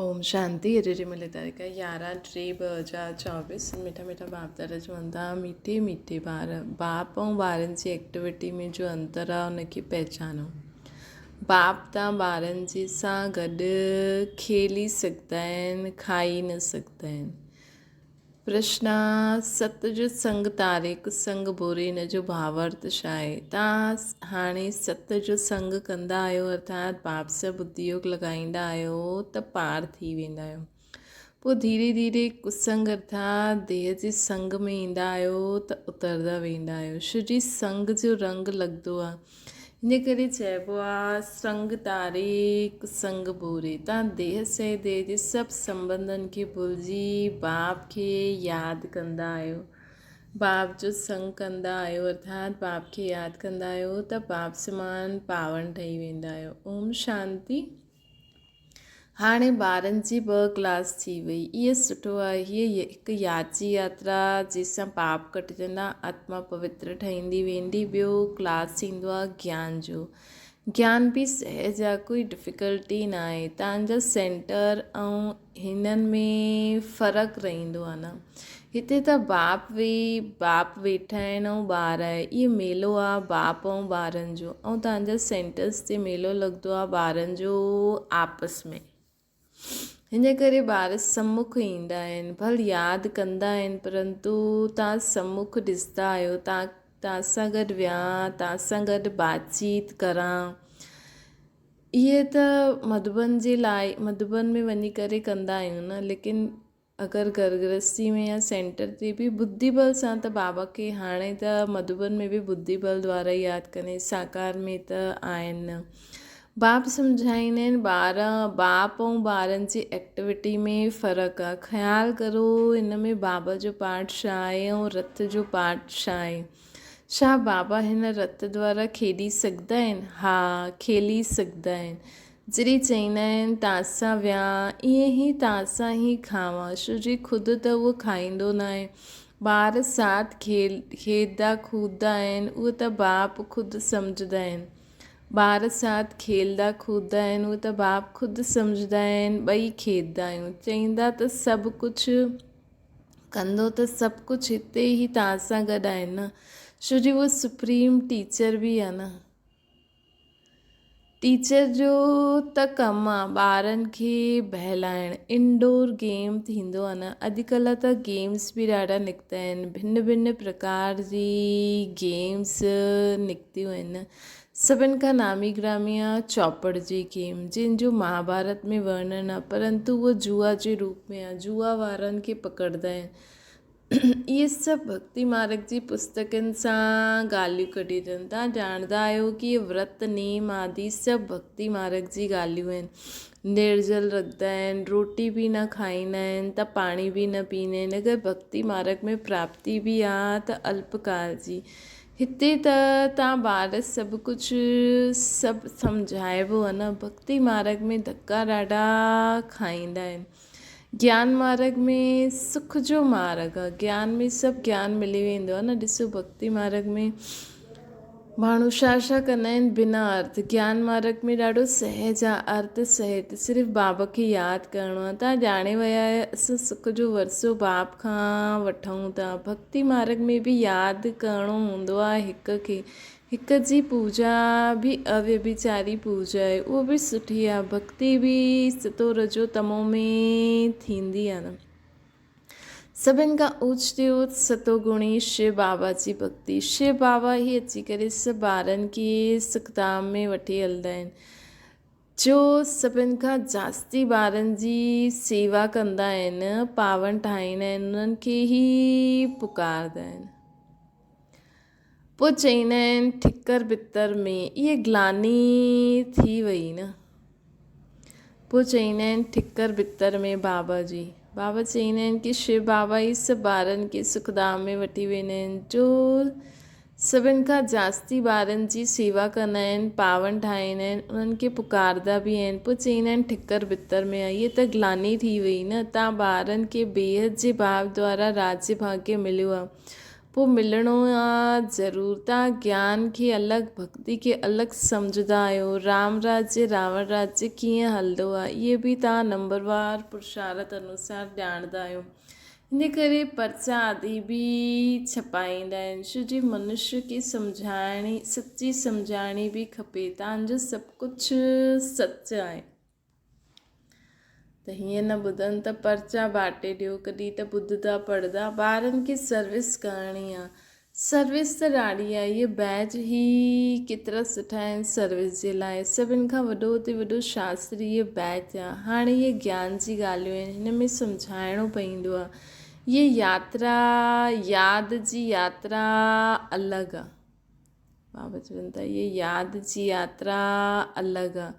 اوم شانتي اڄ جي ملي تاريخ 11 ٽي 2024 مٺا مٺا باپ دادا چون ٿا مٺي مٺي ٻار باپ ۽ ٻارن جي ايڪٽيوٽي ۾ جو انتر آ ان کي پهچانو باپ تان ٻارن جي سان گڏ کيلي سگهندا آهن کائي نه سگهندا آهن پرشنا، ست جو سنگ تاري ڪسنگ ڀوري ان جو ڀاوارٿ ڇا آهي؟ توهان هاڻي ست جو سنگ ڪندا آهيو ارٿات باپ سان ٻڌي يوگ لڳائيندا آهيو ته پار ٿي ويندا آهيو. پوء ڌيري ڌيري ڪسنگ ارٿات ديهه جي سنگ ۾ ايندا آهيو ته اتردا ويندا آهيو. شو جي سنگ جو رنگ لڳندو آهي. ان ڪري چئبو آ سنگ تاري ڪسنگ ڀوري. تان ديهه سهي ديهه جي سڀ سنٻنڌن کي ڀلجي باپ کي ياد ڪندا آهيو. باپ جو سنگ ڪندا آهيو ارٿات باپ کي ياد ڪندا آهيو ته باپ سمان پاون ٺهي ويندا آهيو. اوم شانتي. هاڻي ٻارن جي به ڪلاس ٿي وئي. اهي سٺو آهي. هيء هڪ ياد جي ياترا جنهن سان پاپ ڪٽجندا، آتما پوتر ٺهندي ويندي. ٻيو ڪلاس ٿيندو آهي گيان جو. گيان به سهج آهي، ڪوئي ڊفيڪلٽي ناهي. تان جا سينٽر ۽ هنن ۾ فرق رهندو آهي نه. هتي ته باپ ويهي باپ ويٺا آهن ۽ ٻار آهي. اهي ميلو آ باپ ۽ ٻارن جو ۽ توهان جا سينٽرس تي ميلو لڳندو آ ٻارن جو آپس ۾. هن ڪري ٻار سمک ايندا آهن. ڀل ياد ڪندا آهن پرنتو توهان سمک ڏسندا آهيو. توهان توهان سان گڏ ويهان، توهان سان گڏ باتچيت ڪران. اهي ته مڌوبن جي لاء مڌوبن ۾ وڃي ڪري ڪندا آهيون نه ليڪن اگر گهر گرهستي ۾ يا سينٽر تي به ٻڌي بل سان ته بابا کي هاڻي ته مڌوبن ۾ به ٻڌي بل دوارا ياد ڪندي ساڪار ۾ ته آهن نه باپ سمجهائيندا آهن ٻار باپ ۽ ٻارن جي ايڪٽيوٽي ۾ فرق آ خيال ڪرو هن ۾ بابا جو پارٽ ڇا آهي ۽ رٿ جو پارٽ ڇا آهي ڇا بابا هن رٿ دوارا کيڏي سگهندا آهن؟ ها، کيلي سگهندا آهن. جڏهن چئيندا آهن تان سان ويهان، ائين ئي تان سان ئي کاوان، ڇو جي خود ته اهو کائيندو ناهي. ٻار ساٿ کيڏندا کودندا آهن، اهو ته باپ خود سمجهندا آهن. ٻار ساٿ کيلدا کودندا آهن، اهو ته باپ خود سمجهندا آهن، ٻئي کيڏندا آهيون. چئيندا ته سڀ ڪجهه. ڪندو ته سڀ ڪجهه هتي ئي توهان سان گڏ آهي نه ڇو جو اهو سپريم ٽيچر به آهي نه ٽيچر جو ته ڪم آهي ٻارن کي بهلائڻ انڊور گيم ٿيندو آهي نه اڄڪلهه ته گيمس به ڏاڍا نڪتا آهن ڀن ڀن پرڪار جي گيمس نڪتيون آهن سڀن کان نامي گرامي آ چوپڙ جي گيم جنهن جو مهاڀارت ۾ ورڻن آ پرنتو اهو جوا جي روپ ۾ آ جوا وارن کي پڪڙدا آهن اهي سڀ ڀڳتي مارگ جي پستڪن سان ڳالهيون ڪڍي اٿن تان ڄاڻندا آهيو ڪي اهي ورت نيم آدي سڀ ڀڳتي مارگ جي ڳالهيون آهن نرجل رکندا آهن روٽي به نه کائيندا آهن ته پاڻي به نه پيئندا آهن اگر ڀڳتي مارگ ۾ پراپتي به آ ته الپڪال جي هتي ته تان ٻار سڀ ڪجهه سڀ سمجهائبو آهي نه ڀڳتي مارگ ۾ ڌڪا ڏاڍا کائيندا آهن گيان مارگ ۾ سک جو مارگ آهي گيان ۾ سڀ گيان ملي ويندو آهي نه ڏسو ڀڳتي مارگ ۾ ماڻهو ڇا ڇا ڪندا آهن بنا ارٿ گيان مارگ ۾ ڏاڍو سهج آهي ارٿ سهت صرف بابا کي ياد ڪرڻو آهي تان ڄاڻي ويا آهيو اسان سک جو ورثو باپ کان وٺون ٿا ڀڳتي مارگ ۾ به ياد ڪرڻو هوندو آهي هڪ کي هڪ جي پوڄا به اويڀچاري پوڄا آهي اهو به سٺي آهي ڀڳتي به ستو رجو تمو ۾ ٿيندي آهي نه سڀن کان اوچ تي اوچ ستو گڻي شو بابا جي ڀڳتي شو بابا ئي اچي ڪري سڀ ٻارن کي سکڌام ۾ وٺي هلندا آهن جو سڀن کان جاستي ٻارن جي سيوا ڪندا آهن، پاون ٺاهيندا آهن، انهن کي ئي پڪاردا آهن. پوء چئيندا آهن ٺڪر ڀتر ۾ اهي گلاني ٿي وئي نه. پوء چئيندا آهن ٺڪر ڀتر ۾ بابا جي. بابا چئيندا آهن ڪي شو بابا ئي سڀ ٻارن کي سکڌام ۾ وٺي ويندا آهن جو سڀن کان جاستي ٻارن جي سيوا ڪندا آهن، پاون ٺاهيندا آهن، انهن کي پڪاردا به آهن، پوء چئيندا آهن ٺڪر ڀتر ۾ آئي، هيء ته گلاني ٿي وئي نه، تان ٻارن کي بيحد جي ڀاو دوارا راجيه ڀاگيه مليو آهي. پوء ملڻو آ ضرور. توهان گيان کي الڳ ڀڳتي کي الڳ سمجهندا آهيو. رام راجيه راوڻ راجيه ڪيئن هلندو آ اهي به توهان نمبروار پرشارت انوسار ڄاڻندا آهيو. ان ڪري پرچا آدي به ڇپائيندا آهن ڇو جي منشي کي سمجهائڻي سچي سمجهاڻي به کپي. توهان جو سڀ ڪجهه سچ آهي. ته هيئن نه ٻڌن ته پرچا باٽي ڏيو ڪڏهن ته ٻڌندا پڙهندا ٻارن کي سروس ڪرڻي آ سروس ته ڏاڍي آ اهي بيچ هي ڪيترا سٺا آهن سروس جي لاء سڀن کان وڏو تي وڏو شاستر اهي بيچ آ هاڻي اهي گيان جي ڳالهيون آهن هن ۾ سمجهائڻو پوندو آ اهي ياترا ياد جي ياترا الڳ آ. بابا چون ٿا هيء ياد جي ياترا الڳ آ.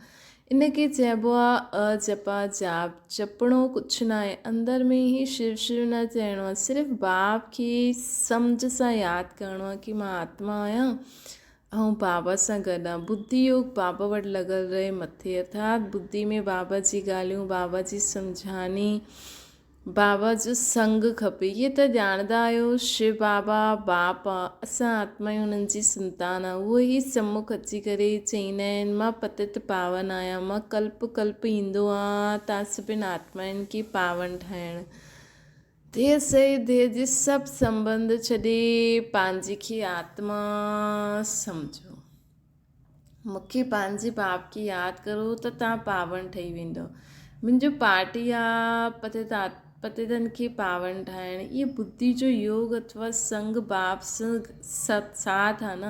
ان کي چئبو آ اجپا جاپ. جپڻو ڪجهه ناهي. اندر ۾ ئي شو شو نه چئڻو آ. صرف باپ کي سمجهه سان ياد ڪرڻو آ ڪي مان آتما آهيان ۽ بابا سان گڏ آهيان. ٻڌي يوگ بابا وٽ لڳل رهي مٿي ارٿات ٻڌي ۾ بابا جي ڳالهيون، بابا جي سمجهاڻي، بابا جو سنگ کپي. اهي ته ڄاڻندا آهيو شو بابا باپ آ، اسان آتمائون انهن جي سنتان آهيون. اهي ئي سمک اچي ڪري چئيندا آهن مان پتت پاون آهيان، مان ڪلپ ڪلپ ايندو آهيان تان سڀن آتمائن کي پاون ٺاهڻ. ديهه سهت ديهه جي سڀ سنٻنڌ ڇڏي پنهنجي کي آتما سمجهو. مون کي پنهنجي باپ کي ياد ڪرو ته توهان پاوڻ ٺهي ويندؤ. منهنجو پارٽ ئي آ پتيتن کي پاوڻ ٺاهڻ. اهي ٻڌي جو يوگ اٿوا سنگ باپ ساٿ آ نه.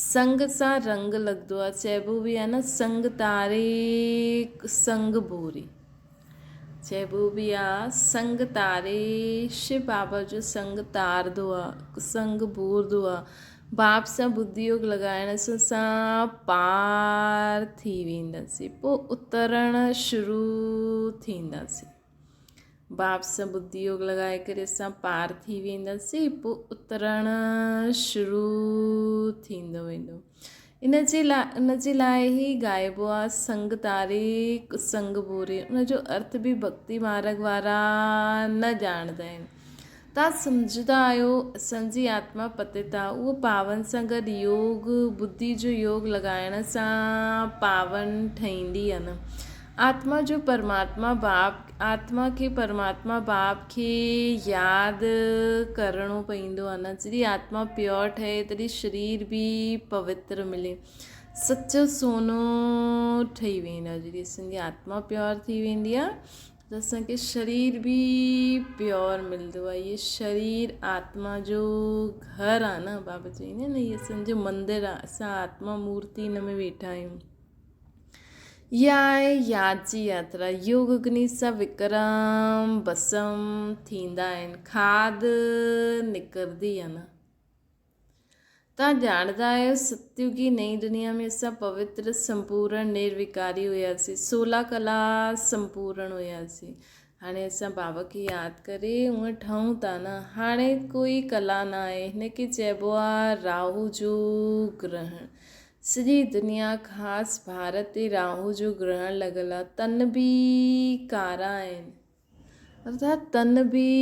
سنگ سان رنگ لڳندو آ. چئبو به آ نه سنگ تاري سنگ ڀوري. چئبو به آ سنگ تاري شو بابا جو سنگ تاردو آ سنگ ڀوردو آ باپ سان ٻڌي يوگ لڳائڻ سان اسان پار ٿي وينداسين پوء اترڻ شروع ٿينداسين باپ سان ٻڌي يوگ لڳائي ڪري اسان پار ٿي وينداسين پوء اترڻ شروع ٿيندو ويندو. ان جي لاء ان جي لاء ئي ڳائبو آ سنگ تاري سنگ ڀوري ان جو ارٿ به ڀڳتي مارڳ وارا نه ڄاڻندا آهن. توهان سمجهندا آهيو اسان جي آتما پتت آ اهو پاون سان گڏ يوگ ٻڌي جو يوگ لڳائڻ سان پاون ٺهيندي آ نه. آتما جو پرماتما باپ آتما کي پرماتما باپ کي ياد ڪرڻو پوندو آهي نه جڏهن آتما پيور ٺهي تڏهن شرير به پوتر ملي سچو سونو ٺهي ويندو آهي جڏهن اسان جي آتما پيور ٿي ويندي آهي ته اسان کي شرير به پيور ملندو آهي اهي شرير آتما جو گهر آهي نه بابا چئيندا آهن نه اهي اسان جو مندر آهي اسان آتما مورتي هن ۾ ويٺا آهيون. اها آهي ياد جي ياترا. يوگ اگني سان وڪرم ڀسم ٿيندا آهن. کاڌ نڪرندي آهي نه. توهان ڄاڻندا آهيو ستيوگي نئين دنيا ۾ اسان پوتر سمپورڻ نروڪاري هياسين. سولا ڪلا سمپورڻ هياسين. هاڻي اسان بابا کي ياد ڪري هونء ٺهون ٿا نه. هاڻي ڪوئي ڪلا نه آهي. هن کي چئبو آهي راهو جو گرهڻ. سڄي دنيا خاص ڀارت تي راهو جو گرهڻ لڳل آ. تن به ڪارا آهن. ارٿات تن به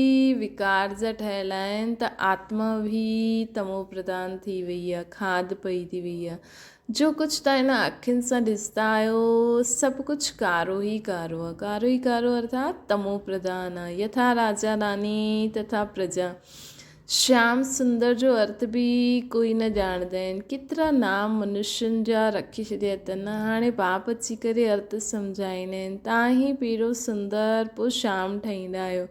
وڪار جا ٺهيل آهن ته آتما به تمو پرڌان ٿي وئي آ، کاڌ پئي ٿي وئي آ. جو ڪجهه توهان هن اکين سان ڏسندا آهيو سڀ ڪجهه ڪارو ئي ڪارو آ. ڪارو ئي ڪارو ارٿات تمو پرڌان آ. يٿا راجا راني تٿا پرجا. شيام سندر جو ارٿ به ڪوئي نه ڄاڻندا آهن. ڪيترا نام منشين جا رکي ڇڏيا اٿن. هاڻي باپ اچي ڪري ارٿ سمجهائيندا آهن. تان ئي پيرو سندر پوء شيام ٺهيندا آهيو.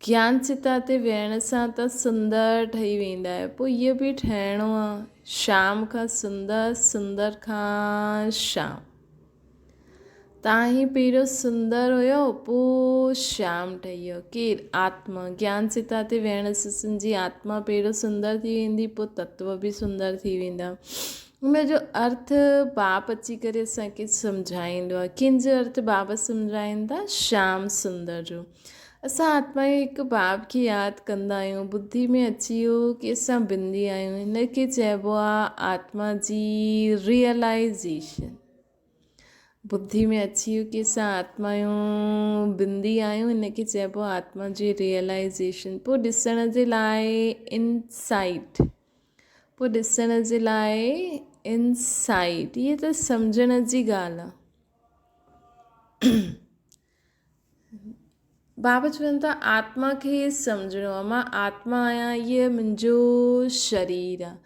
گيان چتا تي ويهڻ سان ته سندر ٺهي ويندا آهيو. پوء اهو به ٺهڻو آهي. شيام کان سندر، سندر کان شيام. تان هي پهريون سندر هيو، پوء شيام ٺهي ويو. ڪير؟ آتما. گيان چتا تي ويهڻ سان جي آتما پهريون سندر ٿي ويندي، پوء تتو به سندر ٿي ويندا. ان جو ارٿ باپ اچي ڪري اسان کي سمجهائيندو آهي. ڪنهن جو ارٿ بابا سمجهائين ٿا؟ شيام سندر جو. اسان آتمائون هڪ باپ کي ياد ڪندا آهيون. ٻڌي ۾ اچي ويو ڪي اسان بندي آهيون. هن کي چئبو آهي آتما جي ريئلائيزيشن. ٻڌي ۾ اچي ويو ڪي اسان آتمايون بندي آهيون ان کي چئبو آهي آتما جي ريئلائيزيشن پوء ڏسڻ جي لاء انسائيٽ پوء ڏسڻ جي لاء انسائيٽ هيء ته سمجهڻ جي ڳالهه آهي. بابا چون ٿا آتما کي سمجهڻو آهي مان آتما آهيان هيء منهنجو شرير آهي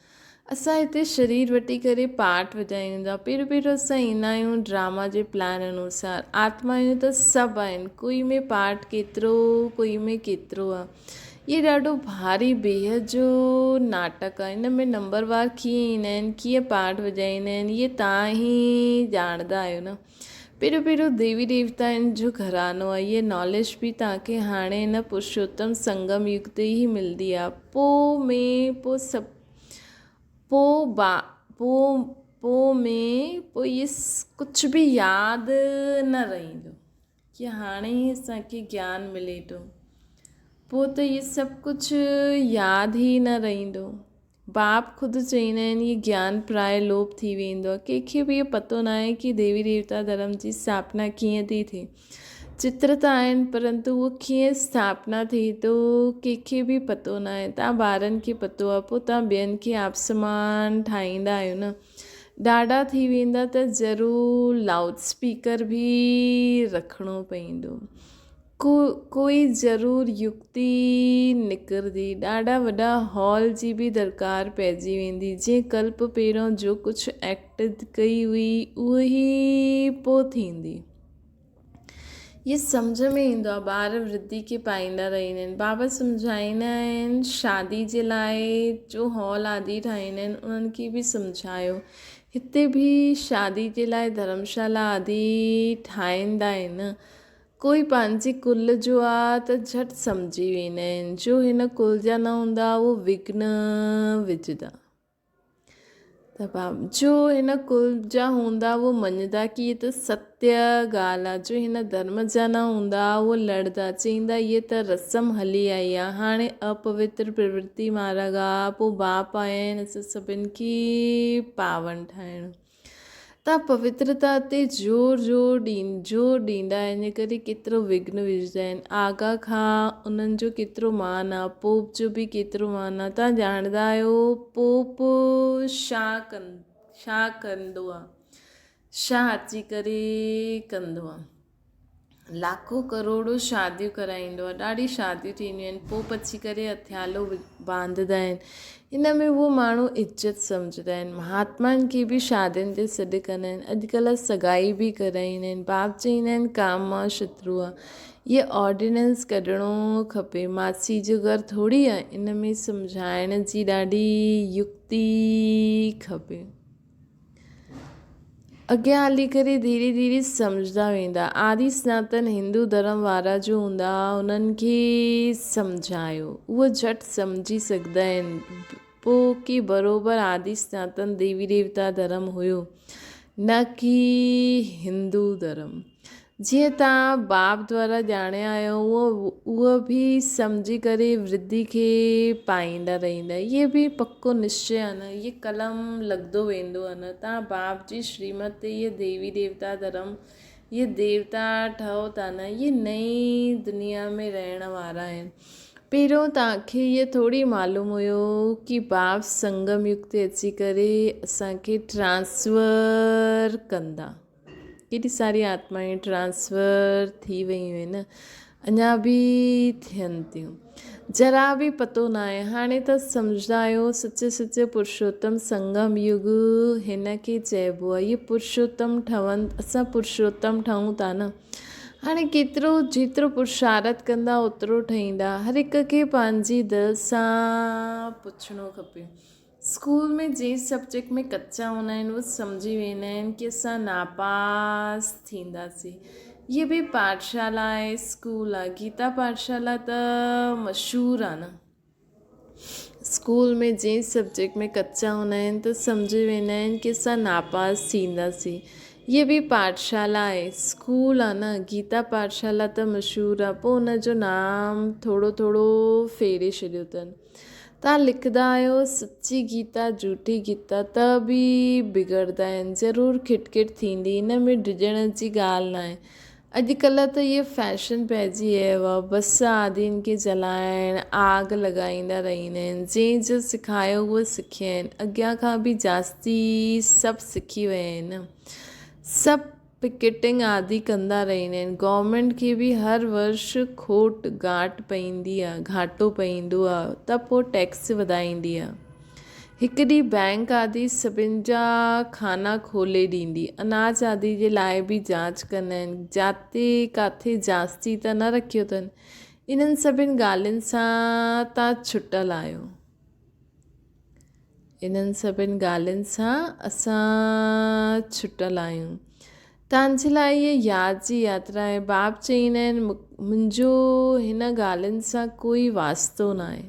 اسان هتي شرير وٺي ڪري پارٽ وڄايون ٿا پهريون پهريون اسان ايندا آهيون ڊراما جي پلان انوسار آتمايون ته سڀ آهن ڪوئي ۾ پارٽ ڪيترو ڪوئي ۾ ڪيترو آهي هيء ڏاڍو ڀاري بيحد جو ناٽڪ آهي هن ۾ نمبر وار ڪيئن ايندا آهن ڪيئن پارٽ وڄائيندا آهن اهي توهان ئي ڄاڻندا آهيو نه پهريون پهريون ديوي ديوتائن جو گهرانو آهي هيء ناليج به توهان کي هاڻي هن پرشوتم سنگم يگ تي ئي ملندي آهي پو ۾ پو سڀ پو با پو پو ۾ پو اهي ڪجهه به ياد نه رهندو ڪي هاڻي ئي اسان کي گيان ملي ٿو پو ته اهي سڀ ڪجهه ياد ئي نه رهندو باپ خود چئيندا آهن اهي گيان پرائي لوپ ٿي ويندو آهي. ڪنهن کي به اهو پتو ناهي ڪي ديوي ديوتا ڌرم جي اسٿاپنا ڪيئن ٿي ٿئي. چتر ته آهن پرنتو اهو ڪيئن اسٿاپنا ٿئي ٿو ڪنهن کي به پتو ناهي. توهان ٻارن کي پتو آهي پوء توهان ٻين کي آپسمان ٺاهيندا آهيو نه. ڏاڍا ٿي ويندا ته ضرور لائوڊ اسپيڪر به رکڻو پوندو. ڪو ڪوئي ضرور يڪتي نڪرندي. ڏاڍا وڏا هال جي به درڪار پئجي ويندي. جنهن ڪلپ پهريون جو ڪجهه ايڪٽ ڪئي هئي اهو ئي پوء ٿيندي. هي سمجهه ۾ ايندو آهي ٻار ورڌي کي پائيندا رهندا آهن. بابا سمجهائيندا آهن شادي جي لاء جو هال آدي ٺاهيندا آهن انهن کي به سمجهايو. هتي به شادي جي لاء ڌرمشالا آدي ٺاهيندا آهن. ڪوئي پنهنجي ڪل جو آ ته جهٽ سمجهي ويندا آهن، جو هن ڪل جا نه هوندا اهو وگهن وجهندا ته جو هن ڪل جا هوندا اهو مڃندا ڪي هي ته ستيه ڳالهه آ، جو هن ڌرم جا نه هوندا اهو لڙندا چئيندا هيء ته رسم هلي آئي آ، هاڻي اپوتر پرورتي مارڳ آ، پوء باپ آيا آهن اسان سڀن کي پاون ٺاهڻ. ته پوترتا تي زور زور زور ڏيندا آهن ان ڪري ڪيترو وگهن وجهندا آهن آغا کان انهن جو ڪيترو مان آهي پوپ جو به ڪيترو مان آهي توهان ڄاڻندا آهيو پوپ ڇا ڪن ڇا ڪندو آهي ڇا اچي ڪري ڪندو آهي لاکو ڪروڙو شاديون ڪرائيندو آهي ڏاڍي شاديون ٿينديون آهن پوء پڇي ڪري هٿيالو ٻانڌندا آهن ان ۾ اهو ماڻهو عزت سمجهندا آهن مهاتمائن کي به شادين تي سڏ ڪندا آهن اڄڪلهه سڳائي به ڪرائيندا آهن باپ چئيندا آهن ڪام مان شترو آهي اهي آرڊيننس ڪڍڻو کپي ماسي جو گهر ٿوري آهي ان ۾ سمجهائڻ جي ڏاڍي يڪتي کپي. اڳيان هلي ڪري ڌيري ڌيري سمجهندا ويندا. آدي سناتن هندو ڌرم وارا جو هوندا ها انهن کي سمجهايو. اهي جهٽ سمجهي سگهندا آهن. پوء ڪي بروبر آدي سناتن ديوي ديوتا ڌرم هيو نه ڪي هندو ڌرم. جيئن توهان باب دوارا ڄاڻيا آهيو اهو به سمجهي ڪري ورڌي کي پائيندا رهندا. اهي به پڪو نشچي آهي نه، اهي قلم لڳندو ويندو آهي نه. توهان باب جي شريمت تي اهي ديوي ديوتا ڌرم، اهي ديوتا ٺهو ٿا نه، اهي نئين دنيا ۾ رهڻ وارا آهن. پهريون توهان کي اهي ٿوري معلوم هيو ڪي باب سنگم يگ تي اچي ڪري اسان کي ٽرانسفر ڪندا. ڪيڏي ساري آتمائون ٽرانسفر ٿي ويون آهن اڃا به ٿين ٿيون ذرا به پتو ناهي هاڻي ته سمجهندا آهيو سچي سچي پرشوتم سنگم يگ هن کي چئبو آهي هي پرشوتم ٺهن اسان پرشوتم ٺهون ٿا نه هاڻي ڪيترو جيترو پرشارت ڪندا اوترو ٺهيندا هر هڪ کي پنهنجي دل سان پڇڻو کپي اسڪول ۾ جنهن سبجيڪٽ ۾ ڪچا هوندا آهن اهي سمجهي ويندا آهن ڪي اسان ناپاس ٿينداسين. هيء به پاٺشالا آهي اسڪول آهي گيتا پاٺشالا ته مشهور آهي نه. اسڪول ۾ جنهن سبجيڪٽ ۾ ڪچا هوندا آهن ته سمجهي ويندا آهن ڪي اسان ناپاس ٿينداسين. هيء به پاٺشالا آهي اسڪول آهي نه گيتا پاٺشالا ته مشهور آهي پوء ان جو نام ٿورو ٿورو ڦيري ڇڏيو اٿن. توهان لکندا آهيو سچي گيتا جهوٺي گيتا ته به بگڙدا آهن ضرور کٽ کٽ ٿيندي ان ۾ ڊڄڻ جي ڳالهه ناهي اڄڪلهه ته اهي فيشن پئجي ويو آهي بس آدين کي جلائڻ آگ لڳائيندا رهندا آهن جنهن جو سکايو اهو سکيا آهن اڳيان کان به جاستي سڀ سکي ويا آهن سڀ پڪيٽنگ آدي ڪندا رهندا آهن. گورنمينٽ کي به هر ورش کوٽ، گهاٽ، پئيندي آ، گهاٽو پئيندو آ ته پوء ٽيڪس وڌائيندي آ. هڪ ڏينهن بئنڪ آدي سڀن جا خانا کولي ڏيندي. اناج آدي جي لاء به جاچ ڪندا آهن. جاتي ڪاٿي جاستي ته نه رکيو اٿن. انهن سڀن ڳالهين سان تان ڇٽل آهيو. انهن سڀن ڳالهين سان اسان ڇٽل آهيون. توهان جي لاء هيء ياد جي ياترا آهي. باب چئيندا آهن، منهنجو هن ڳالهين سان ڪوئي واسطو ناهي.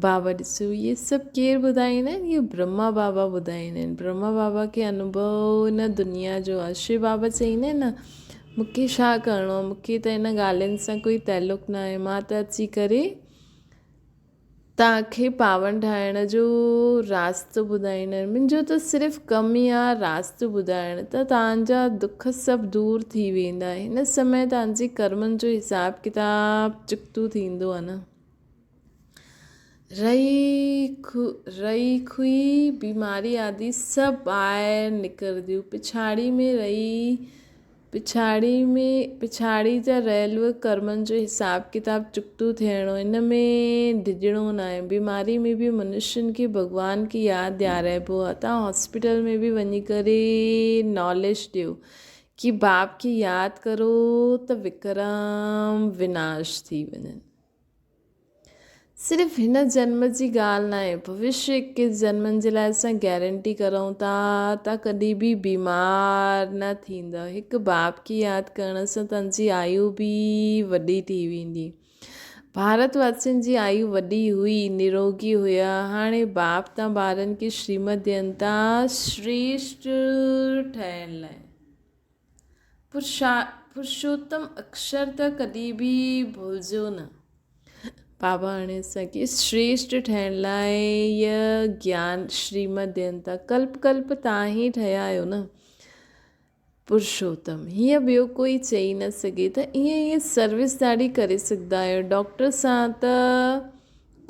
بابا ڏسو اهي سڀ ڪير ٻڌائيندا آهن؟ اهي برهما بابا ٻڌائيندا آهن. برهما بابا کي انوڀو هن دنيا جو آهي. شو بابا چئيندا آهن نه مون کي ڇا ڪرڻو آهي؟ مون کي ته هن ڳالهين سان ڪوئي تعلق ناهي. مان ته اچي ڪري توهان کي پاون ٺاهڻ جو راستو ٻڌائيندا آهن. منهنجو ته صرف ڪم ئي آهي راستو ٻڌائڻ ته توهان جا دک سڀ دور ٿي ويندا. هن سمي توهان جي ڪرمن جو حساب ڪتاب چڪتو ٿيندو آهي نه. رئي خوئي بيماري آدي سڀ ٻاهر نڪرنديون. پڇاڙي ۾ رئي پڇاڙي ۾ پڇاڙي جا رهيل ڪرمن جو حساب ڪتاب چڪتو ٿيڻو ان ۾ ڊڄڻو ناهي. بيماري ۾ به منشين کي ڀڳوان کي ياد ڏيارائبو آهي. توهان هاسپيٽل ۾ به وڃي ڪري ناليج ڏيو ڪي باپ کي ياد ڪرو ته وڪرم وناش ٿي وڃن. صرف هن جنم جي ڳالهه ناهي، ڀوشيه اڪيس جنمن جي لاء اسان گيرنٽي ڪرون ٿا ته ڪڏهن به بيمار نه ٿيندؤ. هڪ باپ کي ياد ڪرڻ سان توهان جي آيو به وڏي ٿي ويندي. ڀارت واسين جي آيو وڏي هئي، نروڳي هيا. هاڻي باپ تان ٻارن کي شريمت ڏين ٿا شريشٽ ٺهڻ لاء. پرشوتم اڪشر ته ڪڏهن به ڀلجو نه. بابا هاڻي اسان کي شريشٽ ٺهڻ لاء هيء گيان شريمت ڏين ٿا. ڪلپ ڪلپ توهان ئي ٺهيا آهيو نه. پرشوتم هيئن ٻيو ڪوئي چئي نه سگهي ته ائين ائين سروس ڏاڍي ڪري سگهندا آهيو. ڊاڪٽر سان ته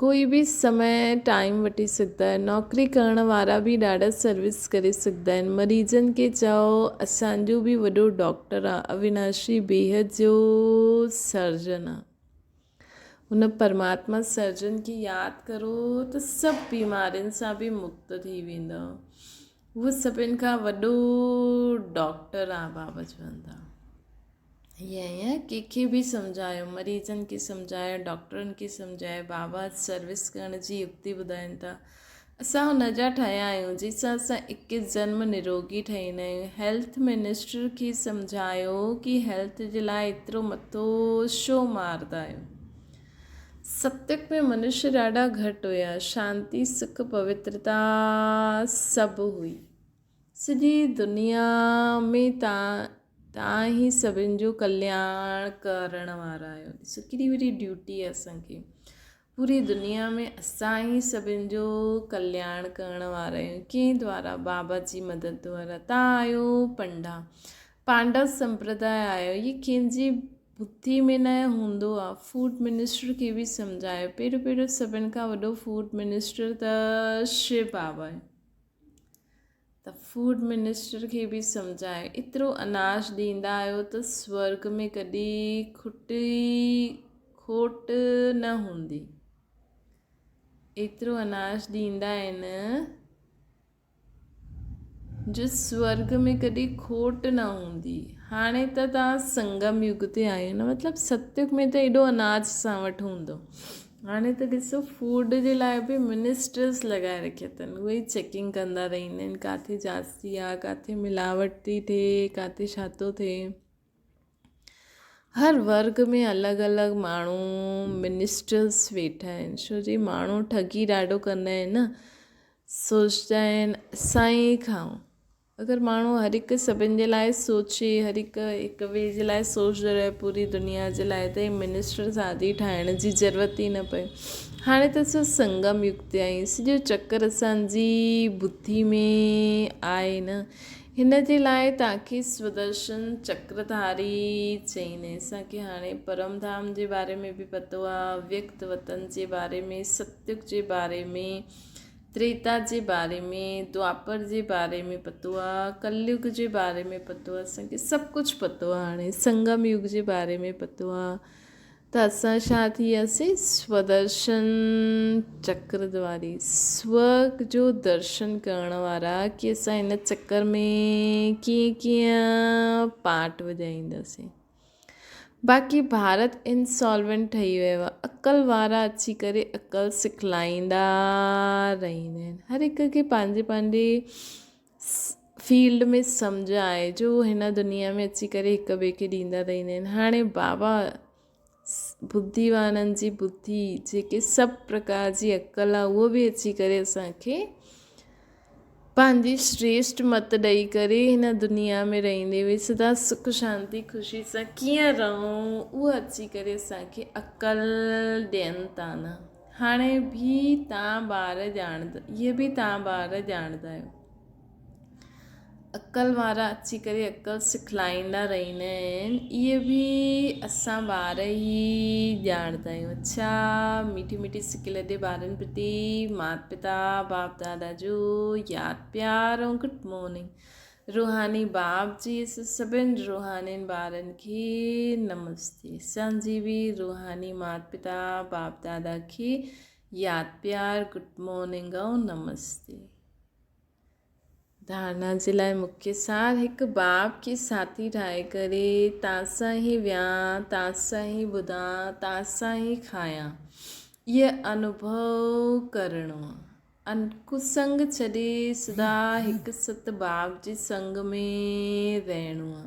ڪوئي به سمي ٽائيم وٺي سگهندا آهن نوڪري ڪرڻ وارا به ڏاڍا سروس ڪري سگهندا آهن مريضن کي چئو اسان جو به وڏو ڊاڪٽر آ اويناشي بيحد جو سرجن آ هن پرماتما سرجن کي ياد ڪرو ته سڀ بيمارين سان به مڪت ٿي ويندؤ هو سڀن کان وڏو ڊاڪٽر آ بابا چون ٿا. هيئن هيئن ڪنهن کي به سمجهايو مريضن کي سمجهايو ڊاڪٽرن کي سمجهايو بابا سروس ڪرڻ جي يڪتي ٻڌائين ٿا اسان هن جا ٺهيا آهيون جنهن سان اسان اڪيس جنم نروڳي ٺهيندا آهيون هيلٿ منسٽر کي سمجهايو ڪي هيلٿ جي لاء ايترو مٿو ڇو ماردا آهيو ستيگ ۾ منشي ڏاڍا گهٽ هيا. شانتي، سک، پوترتا سڀ هئي. سڄي دنيا ۾ توهان ئي سڀن جو ڪلياڻ ڪرڻ وارا آهيو. ڏسو ڪيڏي وڏي ڊيوٽي آهي اسان کي. پوري دنيا ۾ اسان ئي سڀن جو ڪلياڻ ڪرڻ وارا آهيون. ڪنهن دوارا؟ بابا جي مدد دوارا. توهان آهيو پنڊا. پانڊو سمپرداء آهيو. هي ڪنهن جي بڌي ۾ نه هوندو آ. فوڊ منسٽر کي به سمجهايو. پهريون پهريون سڀن کان وڏو فوڊ منسٽر ته شو بابا آهي ته فوڊ منسٽر کي به سمجهايو. ايترو اناج ڏيندا آهيو ته سورگ ۾ ڪڏهن کٽي کوٽ نه هوندي. ايترو اناج ڏيندا آهن. جو سورڳ ۾ ڪڏهن کوٽ نه هوندي. هاڻي ته توهان سنگم يگ تي آهيو نه مطلب ستيگ ۾ ته ايڏو اناج اسان وٽ هوندو. هاڻي ته ڏسو فوڊ جي لاء به منسٽرس لڳائي رکيا اٿن اهي ئي چيڪنگ ڪندا رهندا آهن ڪاٿي جاستي آهي ڪاٿي ملاوٽ ٿي ٿئي ڪاٿي ڇا ٿو ٿئي. هر ورگ ۾ الڳ الڳ ماڻهو منسٽرس ويٺا آهن ڇو جي ماڻهو ٺڳي ڏاڍو ڪندا آهن نه سوچدا آهن اسان ئي کائون. اگر ماڻهو هر هڪ سڀن جي لاء سوچي هر هڪ هڪ ٻئي جي لاء سوچندو رهي پوري دنيا جي لاء ته هي منسٽر شادي ٺاهڻ جي ضرورت ئي نه پئي. هاڻي ته اسان سنگم يگ تي آهيون، سڄو چڪر اسان جي ٻڌي ۾ آهي نه. هن جي لاء توهان کي سودرشن چڪرڌاري چئيندا آهن. اسان کي هاڻي پرم ڌام جي باري ۾ به پتو آهي، اويڪت وطن جي باري ۾، ستيگ جي باري ۾، تريتا جي باري ۾، دوآپر جي باري ۾ پتو آهي، ڪليگ جي باري ۾ پتو آهي، اسان کي سڀ ڪجهه پتو آهي هاڻي سنگم يگ جي باري ۾ پتو آهي. ته اسان ڇا ٿي وياسين سودرشن چڪر دواري سو جو درشن ڪرڻ وارا ڪي اسان هن چڪر ۾ ڪيئن ڪيئن پاٽ وڄائينداسين باقي ڀارت انسالوينٽ ٺهي ويو آهي عقل وارا اچي ڪري عقل سکلائيندا رهندا آهن هر هڪ کي پنهنجي پنهنجي فيلڊ ۾ سمجهه آهي جو هن دنيا ۾ اچي ڪري هڪ ٻئي کي ڏيندا رهندا آهن هاڻي بابا ٻڌيوانن جي ٻڌي جيڪي سڀ پرڪار جي عقل آهي اهو به اچي ڪري اسانکي پنهنجي شريشٽ مت ڏئي ڪري هن دنيا ۾ رهندي به سدا سک شانتي خوشي سان ڪيئن رهون اهو اچي ڪري اسانکي عقل ڏين ٿا نه هاڻي به تان ٻار ڄاڻندا اهي به تان ٻار ڄاڻندا آهيو عقل وارا اچي ڪري عقل سکلائيندا رهندا آهن اهي به اسان ٻار ئي ڄاڻندا آهيون اڇا مٺي مٺي سڪ لڏي ٻارن پرتي مات پتا باپ دادا جو ياد پيار ۽ گڊ مارننگ روحاني باپ جي سڀن روحانين ٻارن کي نمستي اسان جي به روحاني مات پتا باپ دادا کي ياد پيار گڊ مارننگ ۽ نمستي. ڌارنا جي لاء مکيه سار هڪ باب کي ساٿي ٺاهي ڪري تان سان ئي ويهان، تان سان ئي ٻڌان، تان سان ئي کايان. اهي انوڀو ڪرڻو آ. ڪسنگ ڇڏي سدا هڪ ست باب جي سنگ ۾ رهڻو آ.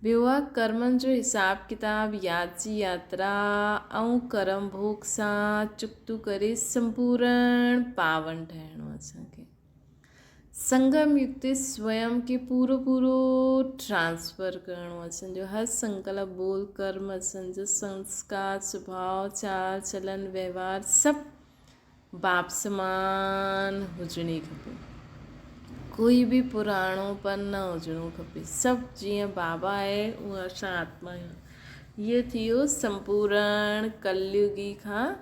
ٻيو آ ڪرمن جو حساب ڪتاب، ياد جي ياترا ۽ ڪرم ڀوڳ سان چڪتو ڪري سمپورڻ پاون ٺهڻو اسان کي. سنگم يگ تي سويم کي پورو پورو ٽرانسفر ڪرڻو اسان جو هر سنڪلپ ٻول ڪرم اسان جو سنسڪار سڀاء چال چلن وهنوار سڀ باپ سمان هجڻي کپي ڪوئي به پراڻو پن نه هجڻو کپي سڀ جيئن بابا آهي اها اسان آتما آهيون هيء ٿيو سمپورڻ ڪليگي کان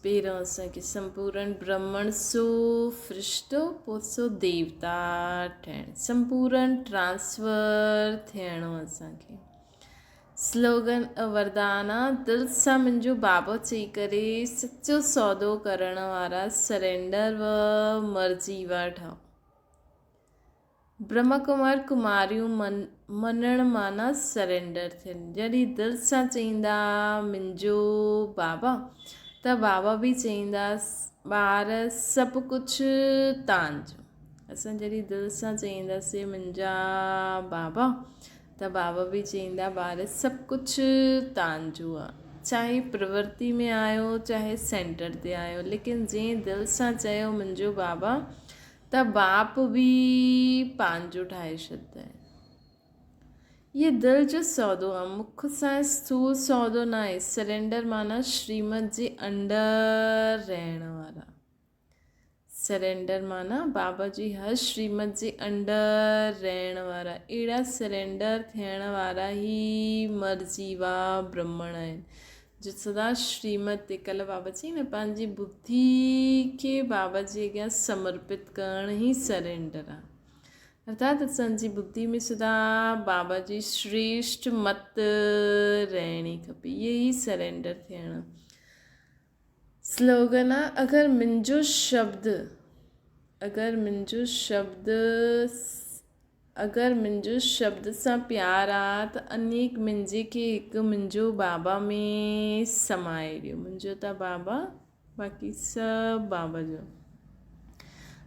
پهريون اسان کي سمپورڻ برهمڻ سو فرشتو پوء سو ديوتا ٺهڻ سمپورڻ ٽرانسفر ٿيڻو اسان کي سلوگن وردان آ دل سان منهنجو بابو چئي ڪري سچو سودو ڪرڻ وارا سرينڊر و مرضي وا ٺهو برهما ڪمار ڪماريون مڃڻ معنيٰ سرينڊر ٿيڻ. جڏهن دل سان چئيندا منهنجو بابا ته بابا به چئيندا ٻار سڀ ڪجهه تان جو. اسان جڏهن دل سان چئينداسين منهنجا بابا ته بابا به چئيندا ٻار سڀ ڪجهه تان جو آ. چاهي پرورتي ۾ آيو چاهي سينٽر تي آيو ليڪن جنهن دل سان چيو منهنجو بابا ته باپ به پنهنجو ٺاهي ڇڏيندا آهن. هيء دل جو سودو آهي، مک سان اسٿول سودو ناهي. سرينڊر معنيٰ شريمت جي انڊر رهڻ وارا. سرينڊر معنيٰ بابا جي هر شريمت جي انڊر رهڻ وارا. اهڙا سرينڊر ٿيڻ وارا ئي مرضي وا برهمڻ آهن. جو سدا شريمت تي ڪلهه بابا چئي نه پنهنجي ٻڌي کي بابا جي اڳيان سمرپت ڪرڻ ئي سرينڊر آ ارٿات اسان جي ٻڌي ۾ سدا بابا جي شريشٽ مت رهڻي کپي اهي ئي سرينڊر ٿيڻ سلوگن آ اگر منهنجو شبد اگر منهنجو شبد اگر منهنجو شبد سان پيار آ ته انيڪ منهنجي کي هڪ منهنجو بابا ۾ سمائي ڏيو. منهنجو ته بابا باقي سڀ بابا جو.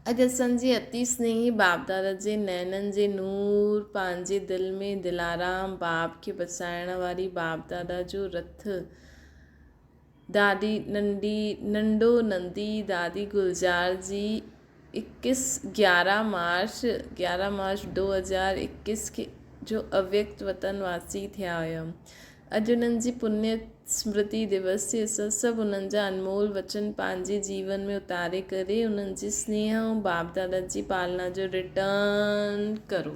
اڄ اسان جي اتي سنيهي باپ دادا جي نينن جي نور پنهنجي دل ۾ دلارام باپ کي بسائڻ واري باپ دادا جو رٿ دادي ننڍي ننڍو نندي دادي گلزار جي اڪيس گيارهه مارچ گيارهه مارچ دو هزار اڪيس کي جو اويڪت وطن واسي ٿيا هيا. اڄ انهن جي پنيه سمرتي دوس تي اسان سڀ انهن جا انمول وچن پنهنجي جيون ۾ اتاري ڪري انهن جي سنيهه ۽ باپ دادا جي پالنا جو ريٽرن ڪرو.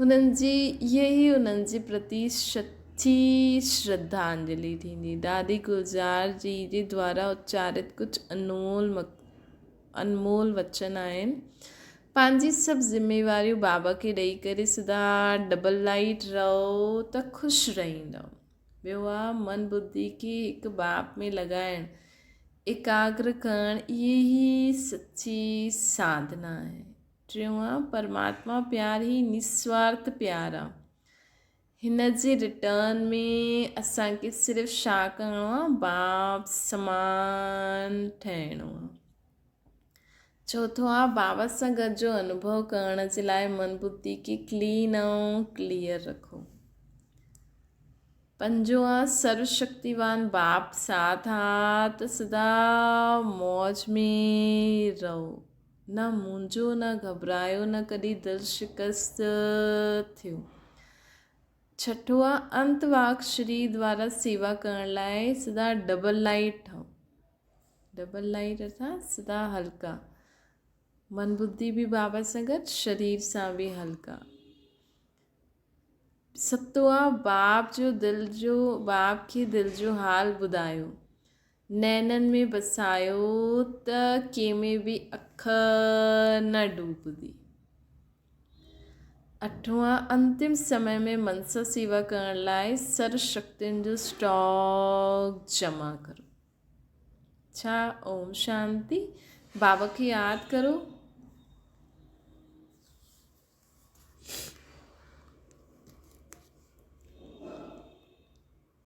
هنن جي اها ئي انهن جي پرتي سچي شرڌانجلي ٿيندي. دادي گلزار جي جي دوارا اچارت ڪجهه انمول انمول وچن آهن. پنهنجي سڀ ذميواريون بابا کي ڏئي ڪري سدا ڊبل لائيٽ رهو ته خوش رهندؤ. ٻيو آ من ٻڌي کي هڪ باپ ۾ لڳائڻ، ايڪاگر ڪرڻ اهي ئي سچي ساڌنا آهي. ٽيون آ پرماتما پيار هي نسوارٿ پيار آ. هن جي ريٽرن ۾ اسان کي صرف ڇا ڪرڻو آ باپ سمان ٺهڻو آ. چوٿون آ بابا سان گڏ جو انوڀو ڪرڻ جي لاء من ٻڌي کي ڪلين ۽ ڪليئر رکو. پنجون آ سرو شڪتيوان باپ ساٿ آ ته سدا موج ۾ رهو. نه مونجهو نه گهٻرايو نه ڪڏهن دل شڪست ٿيو. ڇٺو آ انت واڪ شري دوارا سيوا ڪرڻ لاء سدا ڊبل لائيٽ ٺهو. ڊبل لائيٽ ارٿات سدا هلڪا. من ٻڌي به بابا سان گڏ شرير سان به هلڪا. ستون آ باپ جو دل جو باپ کي دل جو حال ٻڌايو. نينن ۾ بسايو ته ڪنهن ۾ به اک نه ڊوبندي. اٺون آ انتم سمي ۾ منسا سيوا ڪرڻ لاء سر شڪتين جو اسٽاڪ جمع ڪرو. ڇا اوم شانتي. بابا کي ياد ڪرو.